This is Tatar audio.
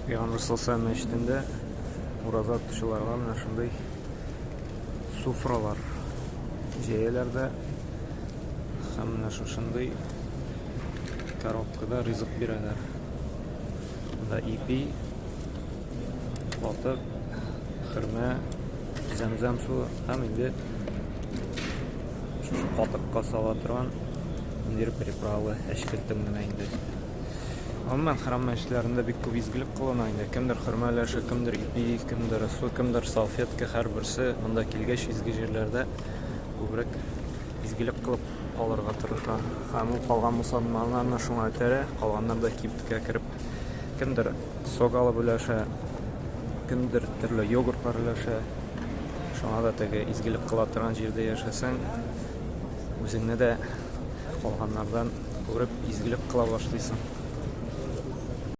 Пәйгамбер саллаллаху мәчетендә ураза тотучыларга менә шундый суфралар җәяләр дә һәм менә шушындый коробкада ризык бирәләр. Монда ипи, катык, хөрмә, зәмзәм суы һәм инде шушы катыкка сала торган ниндидер приправа, әчкелтем генә инде. Гомумән, хәрам мәчетләрендә бик күп изгелек кылына инде. Кемдер хөрмә өләшә, кемдер ипи, кемдер су, кемдер салфетка, һәрберсе монда килгәч изге җирләрдә күбрәк изгелек кылып калырга тырыша. Һәм ул калган мусалманнарны шуңа этәрә, калганнар да кибеткә кереп, кемдер сок алып өләшә, кемдер төрле йогуртлар өләшә. Шуңа да теге изгелек кыла торган җирдә яшәсәң, үзеңне дә калганнардан күреп изгелек кыла башлыйсың.